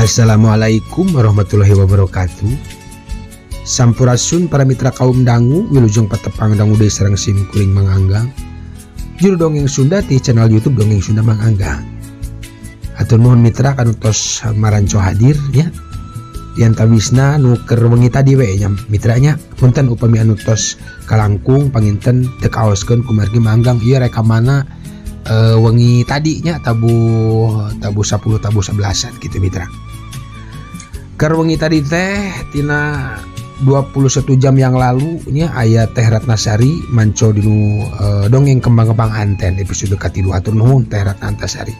Assalamualaikum warahmatullahi wabarakatuh. Sampurasun para mitra kaum dangu, wilujeng patepang dangu deui sareng sim kuring Mang Anggang. Juru dongeng Sunda ti channel YouTube Dongeng Sunda Mang Anggang. Hatur nuhun mitra kanu tos maranco hadir ya. Diantawisna nu keur wengi tadi we nya mitranya. Punten upami anu tos kalangkung panginten teu kaoskeun kumargi Mang Anggang ieu rekamana wengi tadi nya tabuh tabuh 10 tabuh 11-an gitu mitra. Keur wengi tadi teh tina 21 jam yang lalu nya aya Teh Ratnasari manco dinu dongeng kembang-kembang anten episode katilu. Hatur nuhun Teh Ratnasari.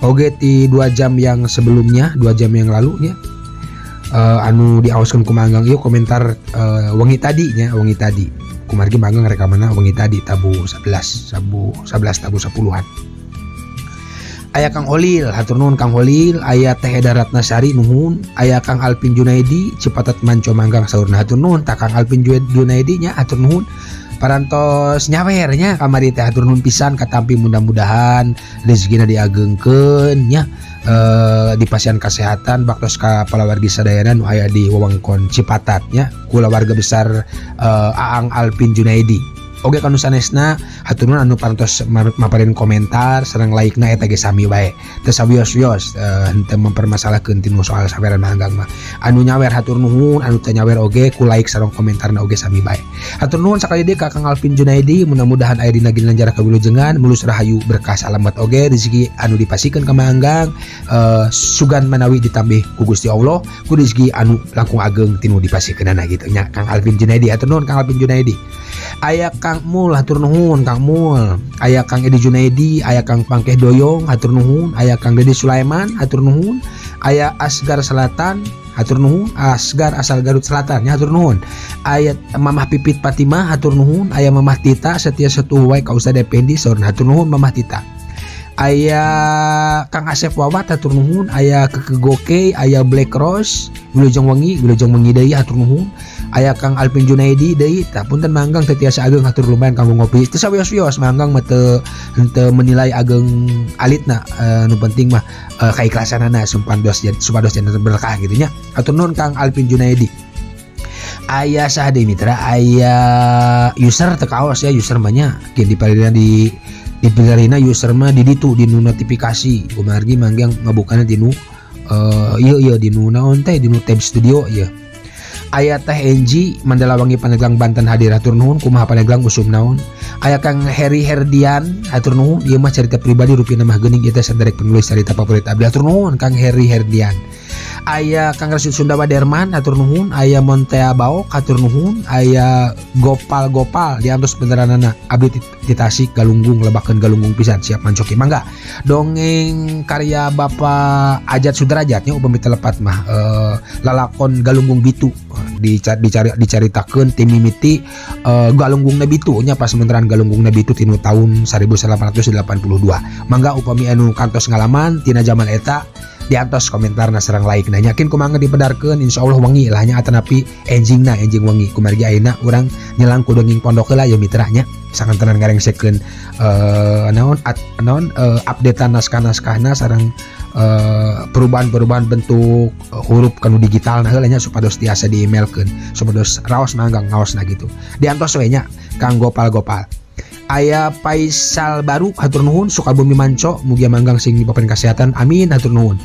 Oge ti 2 jam yang sebelumnya, 2 jam yang lalu nya anu diaoskeun ku Mang Anggang ieu komentar wengi tadi nya, wengi tadi. Kumargi Mang Anggang rekamanna wengi tadi tabuh 11, tabuh 11 tabuh 10-an. Aya Kang Holil, hatur nuhun Kang Holil, aya Teh Eda Ratnasari nuhun, aya Kang Alpin Junaidi Cipatat manco manggang saurna hatur nuhun ta Kang Alpin Junaidi nya hatur nuhun. Parantos nyawer nya kamari teh hatur nuhun pisan katampi mudah-mudahan rezekina diagengkeun nya, dipasihan kesehatan baktos ka palawargi sadayana nu aya di wewengkon Cipatat nya kulawarga besar Aang Alpin Junaidi. Oge kanu sanesna hatur nuhun anu parantos maparin komentar sareng like-na eta ge sami wae. Teu sawios-wios henteu mempermasalahkeun tinu soal saweran Mang Anggang mah. Anu nyawer hatur nuhun, anu teu nyawer oge ku like sareng komentarna oge sami bae. Hatur nuhun sakali deui ka Kang Alpin Junaidi, mudah-mudahan aya dina ginanjar kawilujengan, mulus rahayu berkah salamet oge rezeki anu dipasikeun ka Mang Anggang, sugan manawi ditambih ku Gusti Allah ku rezeki anu langkung ageng tinu dipasikeunana gitu nya Kang Alpin Junaidi. Hatur nuhun Kang Alpin Junaidi. Aya Kang Mul hatur nuhun Kang Mul, aya Kang Edi Junaidi, aya Kang Pangkeh Doyong hatur nuhun, aya Kang Deddy Sulaiman hatur nuhun, aya Asgar Selatan hatur nuhun, Asgar asal Garut Selatan nya hatur nuhun, aya Mamah Pipit Fatimah hatur nuhun, aya Mamah Tita setia setuh wae ka Ustaz Effendi saurna hatur nuhun Mamah Tita, aya Kang Asep Wawat hatur nuhun, aya Keke Goke, aya Black Rose wilujeng wengi, wilujeng wengi deui hatur nuhun, aya Kang Alpin Junaidi deui. Tah punten Mang Anggang teu tiasa ageng hatur lumayan kanggo ngopi teu sawios-wios Mang Anggang mah teu menilai ageng alitna, nu penting mah kaikhlasanana supados janten berkah gitu nya. Hatur nuhun Kang Alpin Junaidi. Aya saha deui mitra, aya user teu kaos ya user mah nya geun dipalirina di dipilarina user mah di ditu di nu notifikasi kumargi Mang Anggang ngabukana di nu ieu ieu di nu naon teh di nu tab studio ieu. Aya Teh Enji Mandalawangi Pandeglang Banten hadir hatur nuhun kumaha Pandeglang usum naon. Aya Kang Heri Herdian hatur nuhun ieu mah carita pribadi rupina mah geuning ieu teh saderek penulis carita favorit abdi hatur nuhun Kang Heri Herdian. Aya Kang Rasul Sunda Waderman hatur nuhun, aya Montea Baok hatur nuhun, aya Gopal Gopal diantos beneranana abdi ti Tasik Galunggung lebakeun Galunggung pisan siap mancoki mangga. Dongeng karya Bapak Ajat Sudrajat nya upami teu lepat mah lalakon Galunggung Bitu dicaritakeun ti mimiti Galunggungna Bitu nya pas menteran Galunggungna Bitu tinu tahun 1882. Mangga upami anu kantos ngalaman tina zaman eta diantos komentarna sareng like na yakin kumaha dipedarkeun insyaallah wengi lah nya atanapi enjingna enjing wengi kumargi ayeuna urang nyelang ku dongeng pondok heula ya mitra nya sakantenan ngarengsekeun naon naon updatean naskah-naskahna sareng perubahan-perubahan bentuk huruf kanu digital nah heula nya supados tiasa di-emailkeun supados raos mangga ngaosna gitu diantos we nya Kang Gopal-Gopal. Aya Faisal Baru hatur nuhun Sukabumi Manco mugia manggang sing dipaparin kesehatan amin hatur nuhun.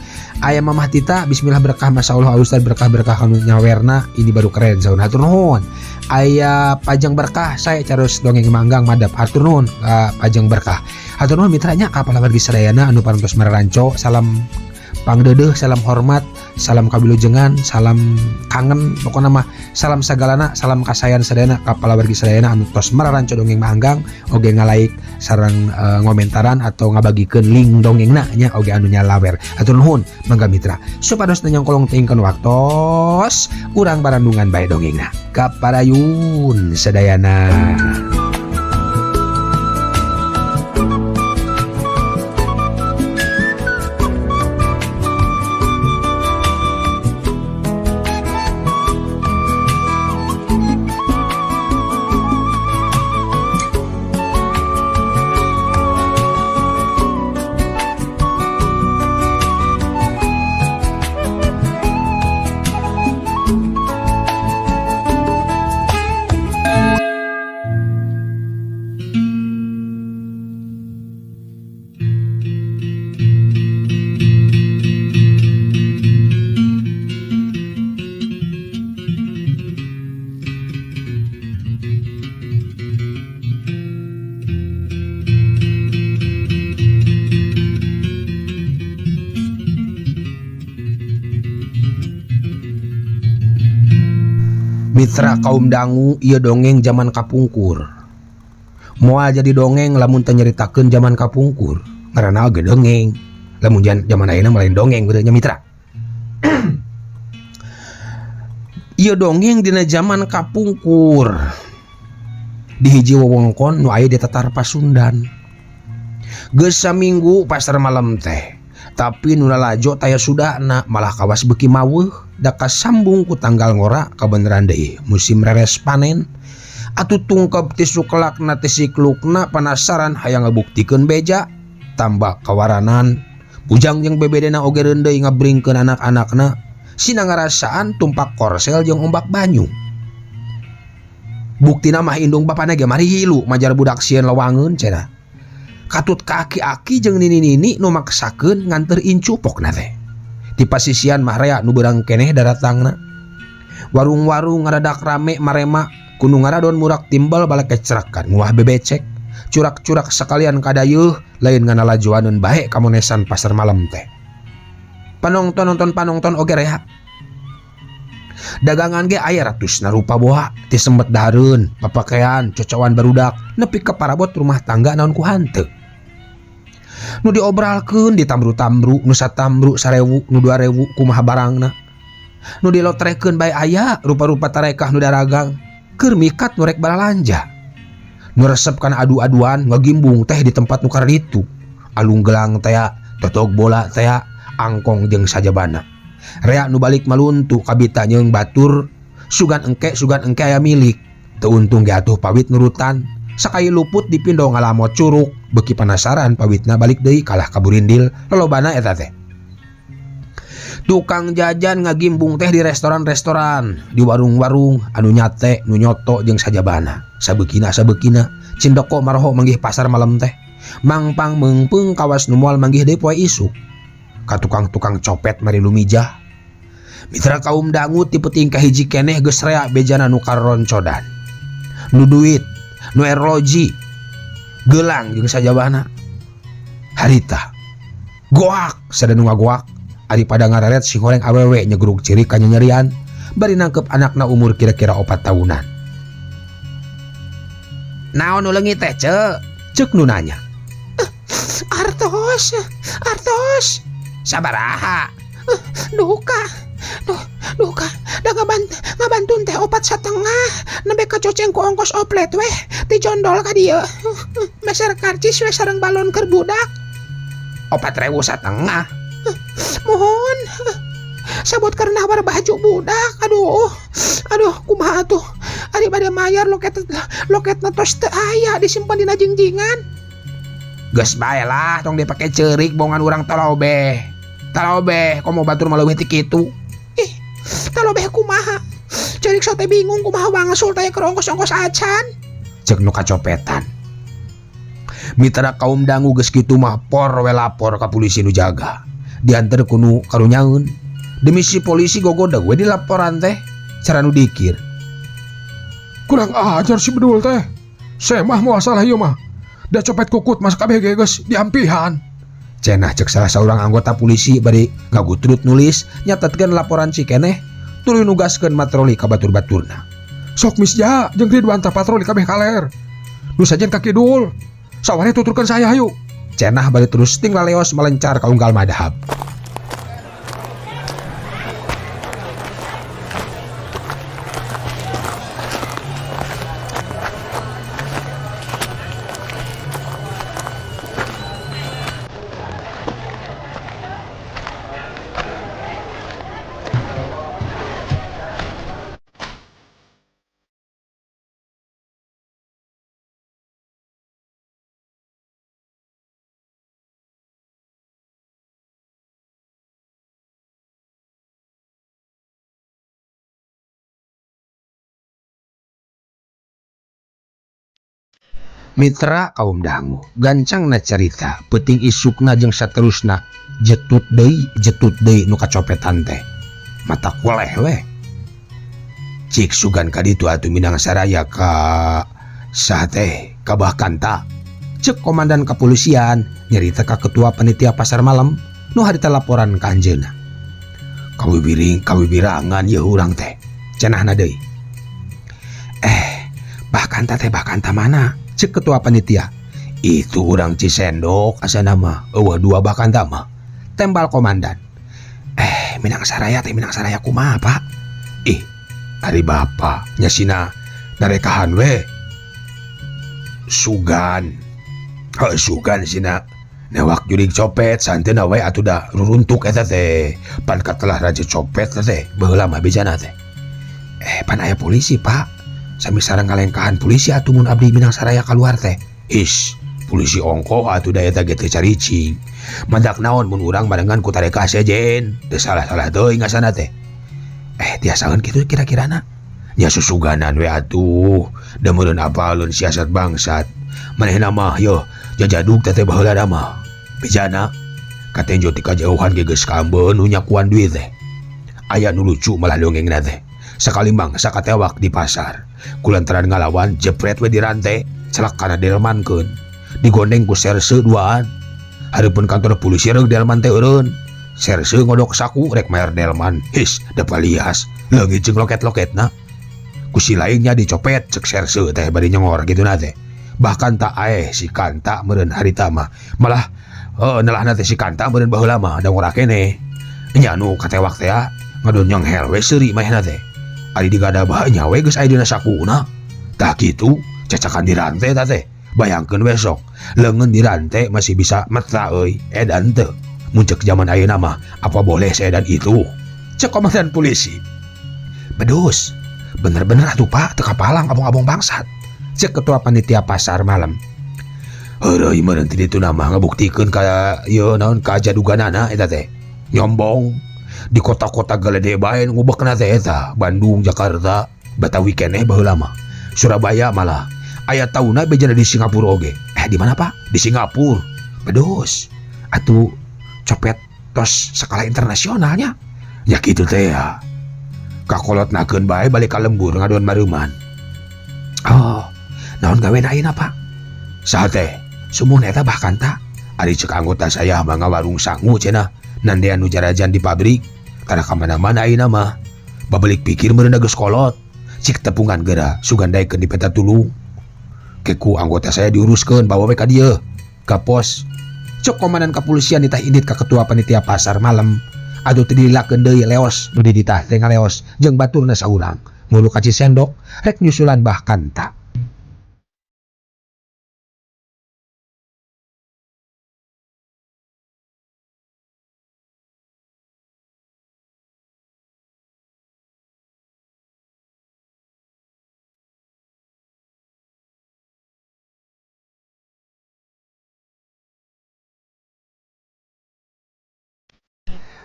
Aya Mamah Tita bismillah berkah masyaallah Ustaz berkah-berkah kanu nyawerna ini baru keren saun hatur nuhun. Aya Pajang Berkah saya carus dongeng manggang madap hatur nuhun Pajang Berkah. Hatur nuhun mitranya ka palawargi sadayana anu parantos mararanco salam pangdeudeuh salam hormat salam kawilujengan salam kangen pokona mah salam sagalana salam kasayan sadayana ka palawargi sadayana anu tos mararanco dongeng Manggang oge ngalaik sareng ngomentaran atau ngabagikeun link dongengna nya oge anu nyalawer hatur nuhun mangga mitra supados teu nyongkolong teuing waktos urang barandungan bae dongengna kaparayun sadayana. Mitra kaum dangu ieu dongeng zaman kapungkur. Moal jadi dongeng lamun teu nyaritakeun zaman kapungkur. Ngaranna oge dongeng. Lamun zaman ayeuna mah lain dongeng beureum nya mitra. Ieu dongeng dina zaman kapungkur. Di hiji wewengkon nu aya di Tatar Pasundan. Geus saminggu pasar malam teh. Tapi nu lalajo taya sudana malah kawas beuki maweuh da kasambung ku tanggal ngora kabeneran deui musim reres panen. Atuh tungkep ti sukelakna ti siklukna panasaran hayang ngabuktikeun beja tambah kawaranan bujang jeung bebedena oge reundeuy ngabringkeun anak-anakna sina ngarasaan tumpak korsel jeung ombak banyu. Buktina mah indung bapana ge marihilu majar budak sieun lewangeun cenah. Katut kaki-aki jeung nini-nini nu maksakeun nganter incu pokna teh. Di pasisian mah rea nu beurang keneh daratangna. Warung-warung ngaradak rame marema kudu ngaradon murak timbal balak kecerakan nguah bebecek. Curak-curak sekalian kadayeuh lain nganalajoaneun bae kamonesan pasar malam teh. Panongton nonton panongton oge rea. Dagangan ge aya ratusna rupa boa ti sembet dahareun, papakean, cocoan barudak nepi ka parabot rumah tangga naon ku hanteu. Nu diobralkeun di tamru-tamru, nu satamru 1000, nu 2000 kumaha barangna. Nu dilotrekeun bae aya rupa-rupa tarekah nu daragang, keur mikat nu rek balalanja. Nu resep kana adu-aduan ngagimbung teh di tempat nu kararitu. Alung gelang tea, totog bola tea, angkong jeung sajabana. Rea nu balik maluntu kabita jeung batur, sugan engke aya milik. Teu untung ge atuh pawit nurutan. Sakai luput dipindo ngalamot curug, beuki panasaran pawitna balik deui kalah kaburindil lolobana eta teh. Tukang jajan ngagimbung teh di restoran-restoran, di warung-warung anu nyate, nu nyoto jeung sajabana. Sabeukina cindoko maroho manggih pasar malam teh. Mangpang meungpeung kawas nu moal manggih deui poe isuk. Ka tukang-tukang copet mari lumijah. Mitra kaum dangu ti peuting ka hiji keneh geus rea bejana nu karoncodan. Nu duit, nu erloji, gelang jeung sajabana. Harita goak sada nu ngagoak ari pada ngararet si goreng awewe nyegrug ciri kanyanyerian bari nangkep anakna umur kira-kira 4 tahunan. Naon nu leungit teh ceu? Ceuk nu nanya. Artos, artos. Sabaraha? Duka. Duka, da ngabantun teh 4,5 nembe kacoceng ku ongkos oplet weh ti jondol ka dieu. Meser karcis weh sareng balon keur budak. 4,5 ribu. Mohon. Sabot keur nawar baju budak. Aduh. Aduh, kumaha atuh? Ari bade mayar loketna tos teu aya disimpen dina jingjingan. Geus bae lah tong dipake ceurik bongan urang talobeh. Talobeh komo batur mah leuwih ti kitu. Ih, talobeh kumaha? Ceurik sote bingung kumaha wangsul teh keur ongkos-ongkos acan. Ceuk nu kacopetan. Mitra kaum dangu geus kitu mah por we lapor ka polisi nu jaga. Dianter ku nu karunyaeun. Demi si polisi gogodeg we di laporan teh cara nu dikir. Kurang ajar si bedul teh. Saya mah moal salah ieu mah. Da copet kukut mas kabeh ge geus diampihan. Cenah cek salah saurang anggota polisi bari ngagutrut nulis nyatetkeun laporan cikeneh tuluy nugaskeun patroli ka batur-baturna. Sok misja jeung Ridwan tah patroli kabeh kaler. Nu sajen ka kidul. Saware tuturkeun saya hayu. Cenah bari terus tinggal leos melencar ka unggal madhab. Mitra kaum dangu gancangna carita peuting isukna jeung saterusna jetut deui nu kacopetan teh mata kuleh weh. Cik sugan ka ditu atuh minang saraya ka saha teh ka Bahkanta. Cek komandan kepolisian nyarita ka ketua panitia pasar malam nu harita laporan ka anjeunna. Kawibirangan ieu urang teh cenahna deui. Kanta teh Bah Kanta mana? Cek ketua panitia. Itu urang Cisendok asana mah, eueuh dua Bah Kanta mah. Tembal komandan. Minang Saraya teh Minang Saraya kumaha, Pak? Ih, ari bapa nya sina narekahan we. Sugan. Heuh, sugan sina. Newak jurig copet santeuna we atuh da ruruntuk eta teh. Pan katelah raja copet teh baheula mah bejana teh. Pan aya polisi, Pak. Sami sareng ngalengkahan polisi atuh mun abdi Minang Saraya kaluar teh. Is, polisi ongkoh atuh da eta ge teu caricing. Mandak naon mun urang barengan ku tareka sejen, teu salah-salah teuing asana teh. Tiasaeun kitu kira-kirana. Nya susuganan we atuh, da meureun apaleun siasat bangsat. Manehna mah yeuh jajadug teh baheula mah. Bejana katenjo ti kajauhan ge geus kambeun nu nyakuan duit teh. Aya nu lucu malah dongengna teh. Sakali mangsa katewak di pasar. Kulantaran ngalawan jepret we dirante, celak kana delmankeun. Digondeng ku serse duaan. Hareupeun kantor polisi reug delman teh eureun. Serse ngodok saku rek mayar delman. His, da palias. Leungit jeung loket-loketna. Ku si lainnya dicopet cek serse teh bari nyongor kitu na teh. Bahkan tak aeh si Kanta meureun harita mah. Malah nelahna teh si Kanta meureun baheula mah da ngora keneh. Nya nu katewak teh ngadon nyengher we seuri manehna teh. Ari digadabah nya we geus aya dina sakuna. Tah kitu cacakan dirante tah teh. Bayangkeun we sok, leungeun dirante masih bisa meta euy, edan teu. Mun cek zaman ayeuna mah apa boleh seedan itu. Cek komandan polisi. Bedus, bener-bener atuh Pak, teu kapalang abong-abong bangsat. Cek ketua panitia pasar malam. Heureuy meureun ti ditu mah ngabuktikeun ka ieu naon kajaduganana eta teh. Nyombong di kota-kota galede bae ngubekna teh eta, Bandung, Jakarta, Batawi keneh baheula mah. Surabaya malah aya tauna bejana di Singapura oge. Di mana Pak? Di Singapura. Bedus. Atuh copet tos skala internasionalnya. Ya kitu teh ya. Kakolot nakeun bae balik ka lembur ngadon mareuman. Oh, naon gawe ayeuna Pak? Saha teh? Sumuhun eta Bah Kanta. Ari cek anggota saya mah ngawarung sangu cenah. Nandean nu jarajan di pabrik. Tara ka mana-mana ayeuna mah. Babalik pikir meureun geus kolot. Cik tepungan geura sugan daekeun di peta tulung. Keku anggota saya diuruskeun bawa we ka dieu. Ka pos. Cek komandan kepolisian ditah indit ka ketua panitia pasar malam. Aduh teu dililakeun deui leos nu dititah teh ngaleos jeung baturna saurang. Ngulu ka Cisendok rek nyusulan Bah Kanta.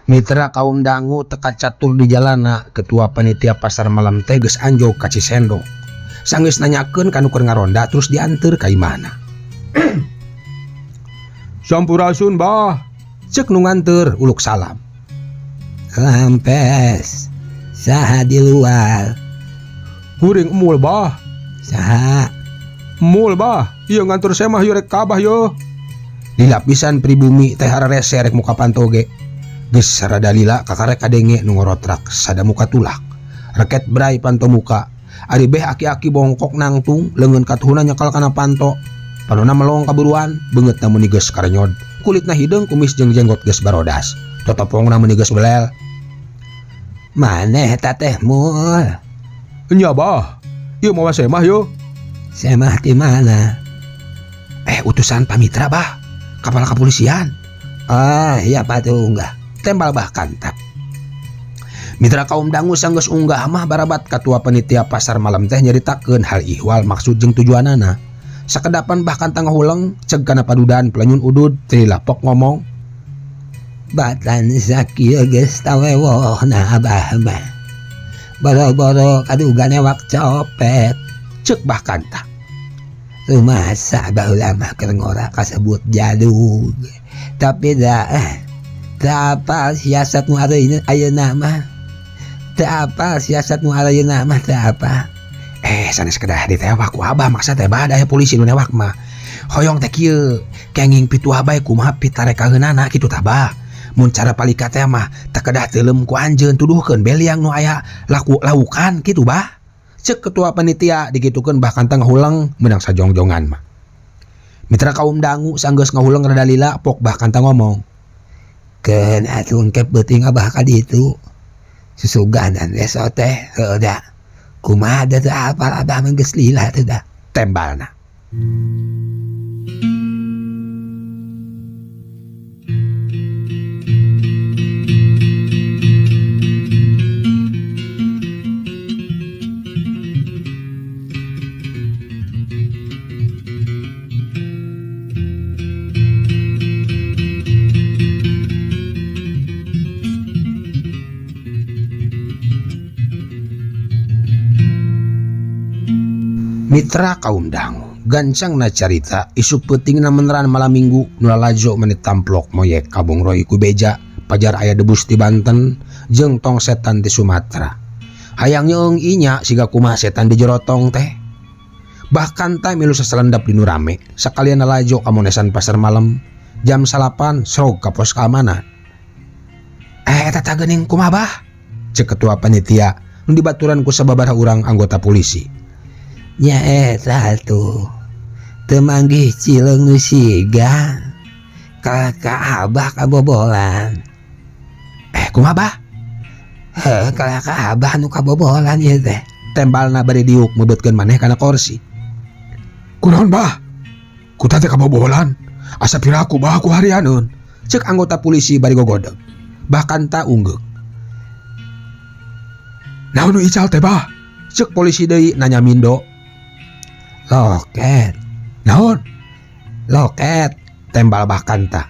Mitra kaum dangu teka catur di jalana, ketua panitia pasar malam teh geus anjog ka Cisendok. Sanggeus nanyakeun ka nu keur ngaronda terus dianteur ka imahna. Sampurasun Bah, cek nu nganteur uluk salam. Rampes, saha di luar? Kuring emul Bah. Saha? Emul Bah, ieu nganteur semah ieu rek ka Abah yeuh. Di lapisan pribumi teh hararese rek muka panto ge. Geus sarada lila kakarek kadenge nu ngorotrak sada muka tulak. Reket bray panto muka. Ari beh aki-aki bongkok nangtung leungeun katuhuna nyekal kana panto. Panona melong kaburuan, beungeutna meuni geus karenyod. Kulitna hideung kumis jeung jenggot geus barodas. Totopongna meuni geus belel. Maneh eta teh mul? Nya Bah, ieu mawa semah yeuh. Semah di mana? Utusan Pamitra Bah, kepala kepolisian. Ah, iya patuh unggah. Tembal Bah Kanta. Mitra kaum dangu sanggeus unggah mah barabat ketua panitia pasar malam teh nyaritakeun hal ihwal maksud jeung tujuanana. Sakedapan Bah Kanta ngahuleng ceg kana padudan pelenyun udud teu lapok ngomong. Batan sakieu geus tawewohna Abah mah. Boro-boro kaduga newak copet. Cek Bah Kanta. Rumasa baheula mah keur ngora kasebut jadug. Tapi da teu apal siasat nu ayeuna mah. Teu apal siasat nu ayeuna mah teu apa. Sanes kedah ditewak ku Abah maksa teh bah aya polisi nu newak mah. Hoyong teh kieu, kenging pituah bae kumaha pitarekaheunana kitu tah Bah. Mun cara palika teh mah teu kedah teuleum ku anjeun tuduhkeun beliang nu aya laku laukan kitu Bah. Cek ketua panitia digitukeun bahkan teh ngahuleng meunang sajongjongan mah. Mitra kaum dangu sanggeus ngahuleng rada lila pok bahkan teh ngomong. Keun atuh engke peuting abah ka ditu. Susuganan we so teh heueuh da. Kumaha da teu apal abah mah geus lila teh da. Tembalna. Mitra kaum dangu gancang na carita isuk peutingna meneran malam minggu nu lalajo menit tamplok moyek kabongroy ku beja pajar aya debus di Banten jeung tong setan di Sumatera. Hayang nyeung inya siga kumaha setan di jero tong teh. Bahkan teh milu sasalendap di nu rame sakalian lalajo ka monesan pasar malam jam 9 srog ka pos keamanan. Eta tah geuning kumaha bah? Cek ketua panitia nu dibaturan ku sababaraha urang anggota polisi. Nya eta tuh teu manggih cileung nu siga ka ka abah kabobolan. Kumaha bah? Heuh, ka ka abah nu kabobolan ieu teh. Tembalna bari diuk mebeutkeun maneh kana korsi. Kunaon bah? Ku teh kabobolan. Asa piraku bah ku harianeun. Cek anggota polisi bari gogodeg. Bahkan ta unggeuk. Naon nu ical teh bah? Cek polisi deui nanya mindo. Loket. Naon? Loket. Tembal bahkan ta.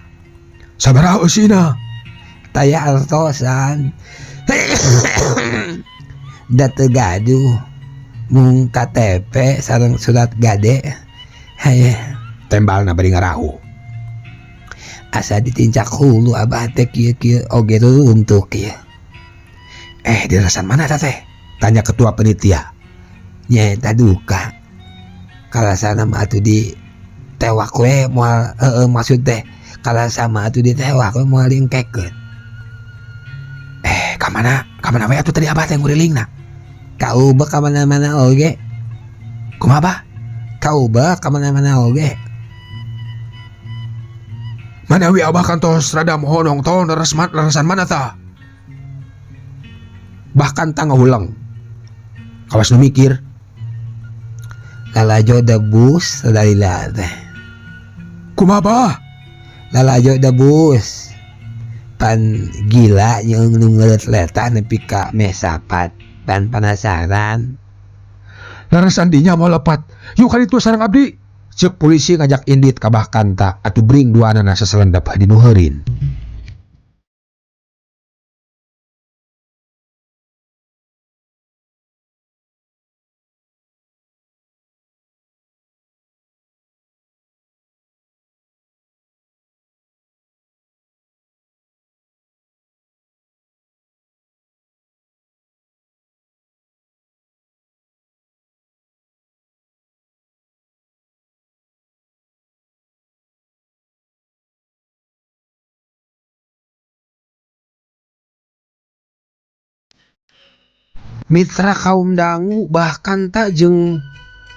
Sabaraha eusina? Taya artosan. Da teu gaduh. Mung KTP sareng surat gade. Haye. Tembalna bari ngarahu. Asa ditincak hulu abah teh kieu-kieu oge ruruntuk kieu. Direlesan mana ta teh? Tanya ketua panitia. Nyaeta duka. Kalasana mah atuh di tewak we moal heueuh maksud teh kalasa mah atuh ditewak we moal diengkekeun. Ka mana? Ka mana we atuh tadi abah teh ngurilingna? Kaubeh ka mana-mana oge. Kumaha bah? Kaubeh ka mana-mana oge. Manawi abah kantos rada mohonong ton leresan mana tah? Bahkan tah ngahuleng. Kawas nu mikir. Lalajo debus sadalila teh. Kumaha bah? Lalajo debus. Pan gila jeung nu ngeuleut-leutan nepi ka mesapat pan penasaran. Leresan dinya moal lepat. Yuk ka ditu sareng abdi. Cek polisi ngajak indit ka Bah Kanta atuh bring duanana sasalendap di nu heurin. Mitra kaum dangu bahkan tak jeung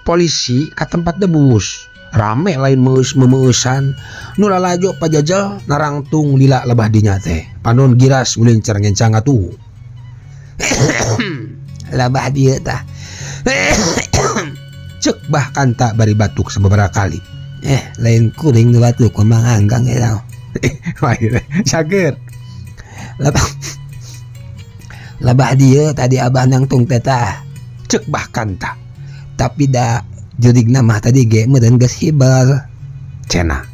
polisi ka tempat debus. Rame lain meus memeusan nu lalajo pajajal narangtung lila lebah dinya teh. Panon giras ulincer ngencang atuh. Labah dieu tah. Cek bahkan tak bari batuk sababaraha kali. Lain kuring nu batuk kumaha anggang eta. Sager. Labah dieu tadi abah nangtung teh tah. Cek bahkan tah. Tapi da jurigna mah tadi ge meureun geus hiber. Cenah.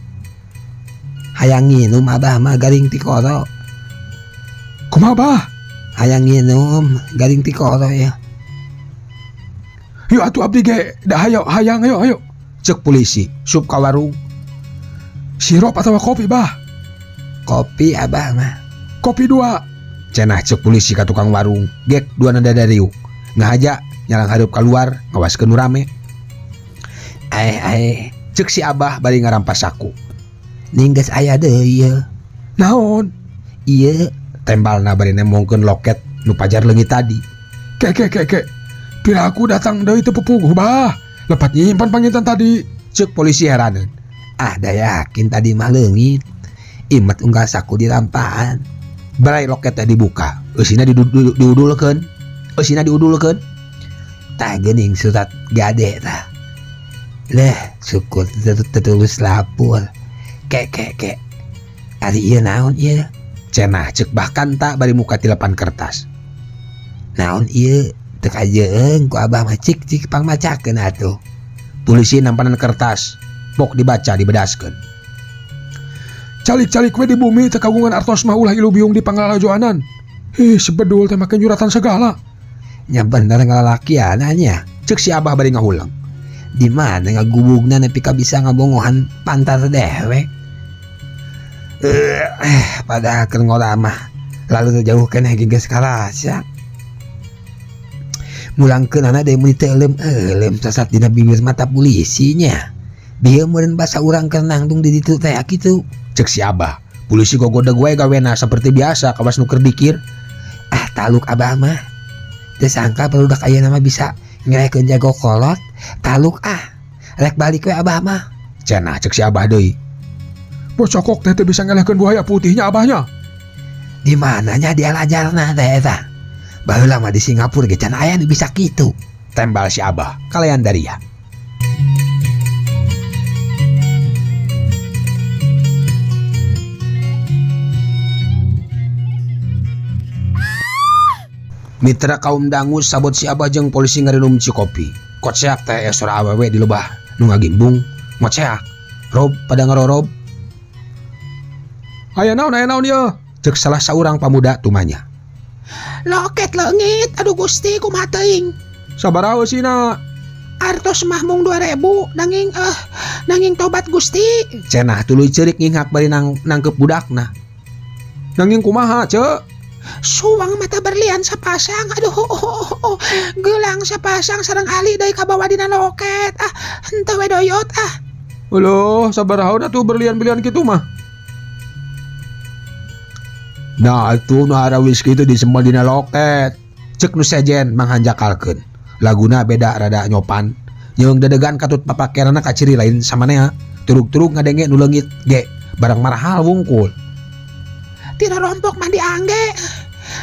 Hayang nginum abah mah garing tikoro. Kumaha bah? Hayang nginum garing tikoro ya. Yuk atuh abdi ge da hayo hayang ayo ayo. Cek polisi sup ka warung. Sirup atawa kopi bah? Kopi abah mah. Kopi 2. Cenah cek polisi ka tukang warung. Gek dua nada dariuk. Ngahaja nyalang hareup keluar ngawaskeun nu rame. Ae ae. Cek si abah bari ngarampas saku. Ning geus aya deui ieu. Naon? Ieu tembalna bari nemongkeun loket nu pajar leungit tadi. Ke ke ke ke. Piraku datang deui teu pupuguh bah. Lepat nyimpan panginten tadi. Cek polisi heraneun. Ah da yakin tadi mah leungit. Imet unggal saku dirampaan. Berai loket teh dibuka. Eusina diudulkeun. Eusina diudulkeun. Tah geuning surat gade tah. Leh, syukur tertulis lapor. Kek kek kek. Ari ieu naon ieu? Cenah cek bahkan tak bari muka tilepan kertas. Naon ieu? Teu kajeun ku abah mah cik cik pangmacakeun atuh. Polisi nampanan kertas, pok dibaca dibedaskeun. Calik-calik we di bumi teu kagungan artos mah ulah ilu biung di panglalajoanan. Ih, sebedul teh make nyuratan segala. Nya bener ngalalakiananya. Cek si abah bari ngahulang. Di mana ngagubugna nepi ka bisa ngabongohan pantar dewek. Padahal keur ngora mah lalu jauh keneh ge geus karasa. Mulangkeunana deui mun teu euleum-euleum sasat dina bibir mata polisinya. Bieu meureun basa urang keur nangtung di ditu teh kitu. Cek si abah. Polisi gogodeg wae gawena seperti biasa kawas nu keur dikir. Ah taluk abah mah. Teu sangka barudak ayeuna mah bisa ngerekeun jago kolot. Taluk ah. Rek balik we abah mah. Cenah cek si abah deui. Bocokok teh teu bisa ngelehkeun buaya putihnya abahnya. Di mananya dia lajarna teh eta? Baheula mah di Singapura ge can aya nu bisa kitu. Tembal si abah kalayan daria. Mitra kaum dangu sabot si abah jeung polisi ngarinum cikopi. Koceak teh sora awewe di lebah nu ngagimbung ngoceak. Rob pada ngarorob. Aya naon ieu? Cek salah saurang pamuda tumanya. Loket leungit, aduh Gusti kumaha teuing. Sabaraha eusina? Artos mah mung 2000 nanging nanging tobat Gusti. Cenah tuluy ceurik nginghak bari nangkep budakna. Nanging kumaha, Cek? Suwang mata berlian sapasang, aduh gelang sapasang sareng ali deui kabawa dina loket. Ah, henteu we doyot ah. Uluh, sabaraha atuh berlian-berlian kitu mah? Nah, atuh nu harawis kitu disempat dina loket. Cek nu sejen manghanjakalkeun. Laguna beda rada nyopan. Nyeung dedegan katut papakerana kaciri lain samanea. Turug-turug ngadenge nu leungit ge barang marahal wungkul. Tira rompok mah diangge.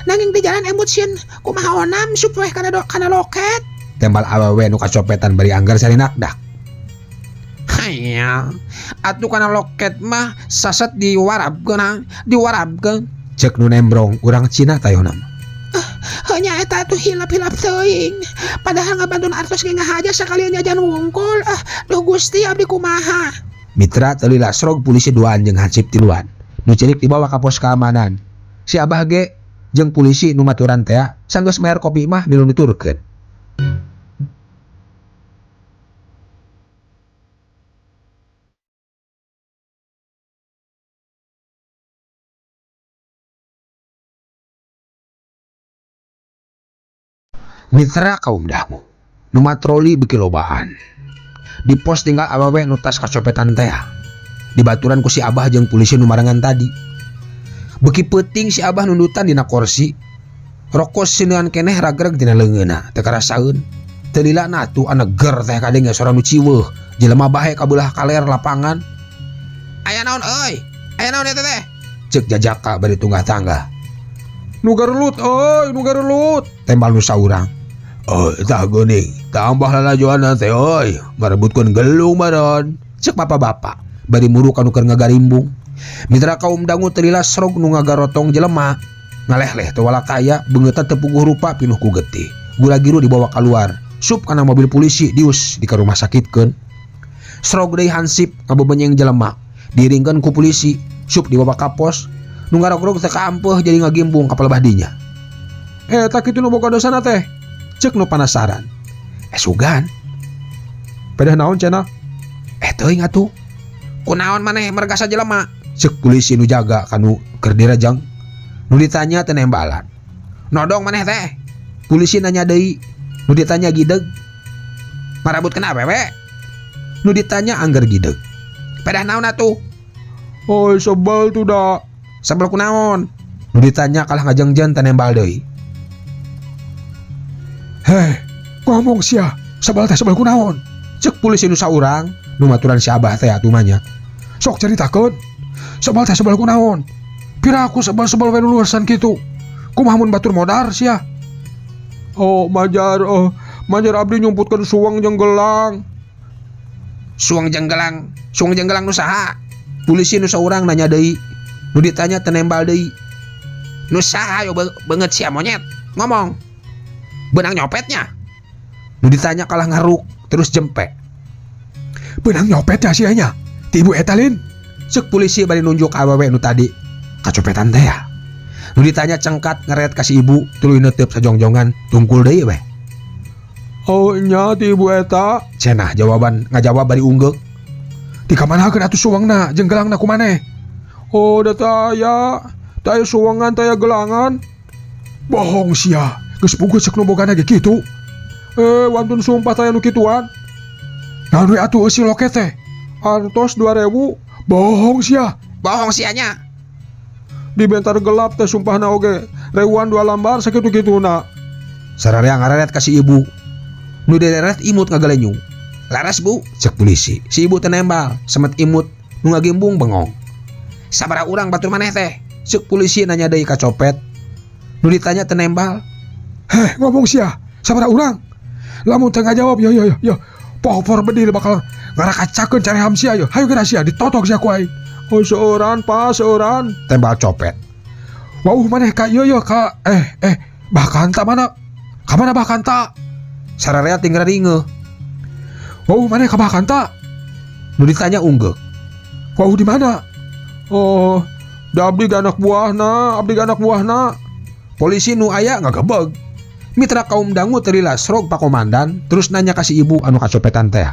Nanging di jalan emut sieun kumaha onam sup weh kana loket. Tembal awewe nu kacopetan bari anggar sarinakdak. Hayang, atuh kana loket mah saset diwarabkeun, diwarabkeun. Cek nu nembrong urang Cina tayohna mah. Hanya eta tuh hilap-hilap teuing. Padahal ngabantun artos ge ngahaja sakalian jajan wungkul. Ah, duh Gusti abdi kumaha. Mitra teu lila srog polisi duaan jeung hansip tiluan. Nu cilik dibawa ka pos keamanan. Si abah ge jeung polisi nu maturan teh sanggeus mayar kopi mah milu nuturkeun. Mitra kaum dangu nu matroli beuki lobaan. Di pos tinggal awewe nu tas kacopetan teh. Dibaturan ku si abah jeung polisi nu marangan tadi. Beuki peuting si abah nundutan dina korsi. Rokok sineuan keneh ragreg dina leungeunna teu karasaeun. Teu lila na atuh aneger teh kadenge sora nu ciweuh. Jelema bahe kabelah kaler lapangan. Aya naon euy? Aya naon eta teh? Ceuk jajaka bari tunggah tangga. Nu garelut euy, nu garelut. Tembal nu saurang. Oh, tah geuning, tambah lalajoan teh euy, marebutkeun gelung maron. Ceuk bapak-bapak bari muru ka nu keur ngagarimbung. Mitra kaum dangu teu lila srog nu ngagarotong jelema. Ngaleh-leh teu walakaya, beungeutna teu puguh rupa pinuh ku getih. Gula giru dibawa kaluar, sup kana mobil polisi dius di ka rumah sakitkeun. Srog deui hansip ngabebenyeng jelema, diiringkeun ku polisi, sup dibawa ka pos. Nu ngarogrog teu kaampeuh jadi ngagimbung ka palebah dinya. Eta kitu nu boga dosana teh. Cek nu panasaran. Sugan. Pedah naon cenah? Teuing atuh. Kunaon maneh mergasa jelema? Cek polisi nu jaga kanu keur direjang. Nu ditanya teh nembalan. Nodong maneh teh. Polisi nanya deui. Nu ditanya gideg. Marabutkeun awewe? Nu ditanya angger gideg. Pedah naon atuh? Oi sebel tuh da. Sebel kunaon? Nu ditanya kalah ngajengjen teh nembal deui. Heh, Ngomong sia, sebel teh sebel kunaon? Cek polisi nu saurang, nu maturan si Abah teh atuh mah nya. Sok caritakeun. Sebel teh sebel kunaon? Pira aku sebel-sebel we lulusan kitu. Kumaha mun batur modar sia? Oh, majar, oh, majar abdi nyumputkeun suang jeung gelang. Suang jeung gelang, suang jeung gelang nu saha? Polisi nu saurang nanya deui. Nu ditanya teu nembal deui. Nu saha yo beungeut sia monyet? Ngomong. Beunang nyopetnya. Nu ditanya kalah ngaruk terus jempe. Beunang nyopet ya sia nya? Ti ibu eta lin. Cek polisi bari nunjuk awewe nu tadi. Kacopetan teh ya. Nu ditanya cengkat ngeret ka si ibu tuluy neuteup sajongjongan tungkul deui weh. Oh nya ti ibu eta. Cenah jawaban ngajawab bari unggeuk. Dikamanakeun atuh suwangna jeung gelangna ku maneh? Oh da taya, taya suwangan taya gelangan. Bohong sia, geus puguh cek nu bogana ge kitu. Wantun sumpah taya nu kituan. Naon we atuh eusi loket teh? Artos 2000. Bohong sia. Bohong sia nya. Di bentar gelap teh sumpahna oge. Rewuan 2 lambar sakitu-kituna. Sararea ngareret ka si ibu. Nu direret imut ngagalenyung. Laras bu, cek polisi. Si ibu teh nembal, semet imut nu ngagimbung bengong. Sabaraha urang batur maneh teh? Cek polisi nanya deui ka copet. Nu ditanya teu nembal. Heh, ngomong sia, sabaraha urang? Lamun teu ngajawab yo yo yo. Popor bedil bakal ngarakacakeun careham sia yo. Hayu geura sia ditotok sia ku aing. Oh seueuran pa, seueuran. Tembal copet. Wauh maneh ka ieu yo ka bahkan ta mana? Ka mana bahkan ta? Sararea tinggal ringeuh. Wauh maneh ka bahkan ta? Nu ditanya unggeuk. Wauh di mana? Oh, da abdi ge anak buahna, abdi ge anak buahna. Polisi nu aya ngagebeg. Mitra kaum dangu teu lila srog pak komandan terus nanya ka si ibu anu kacopetan teh.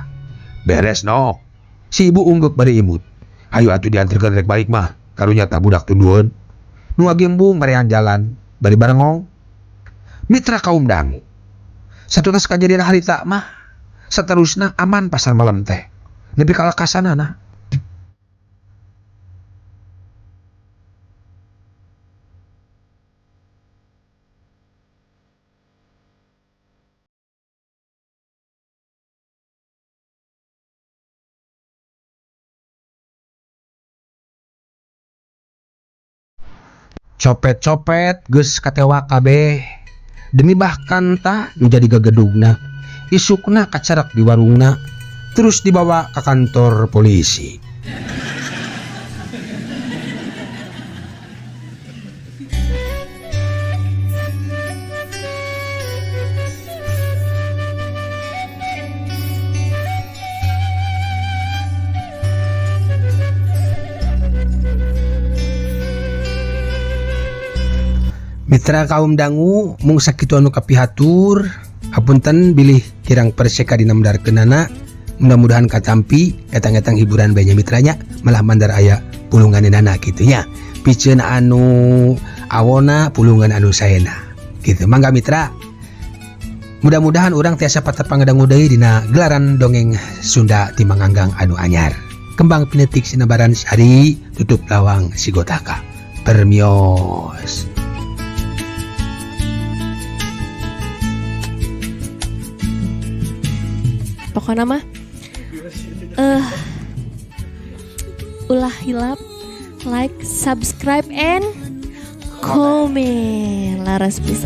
Beres no. Si ibu unggeuk bari imut. Hayu atuh dianterkeun rek balik mah. Karunya tah budak tundueun. Nu ngagimbung marean jalan bari barengong. Mitra kaum dangu. Satutas kajadian harita mah saterusna aman pasar malam teh. Nepi ka lakasanana. Copet-copet geus katewa kabeh. Demi bahkan tah nu jadi gagedugna. Isukna kacarak di warungna, terus dibawa ke kantor polisi. Mitra kaum dangu mung sakitu anu kapihatur, hapunten bilih kirang perseka dina medarkeunana, mudah-mudahan katampi etang-etang hiburan bae nya mitranya, malah mandar aya pulunganana kitu nya. Piceun anu awona pulungan anu saena kitu. Mangga mitra, mudah-mudahan urang tiasa patepang dangu deui dina gelaran dongeng Sunda ti Mang Anggang anu anyar. Kembang pinetik sinabaran sari tutup lawang sigotaka. Permios. Pokoknya mah ulah hilap like, subscribe, and comment. Laras bisa.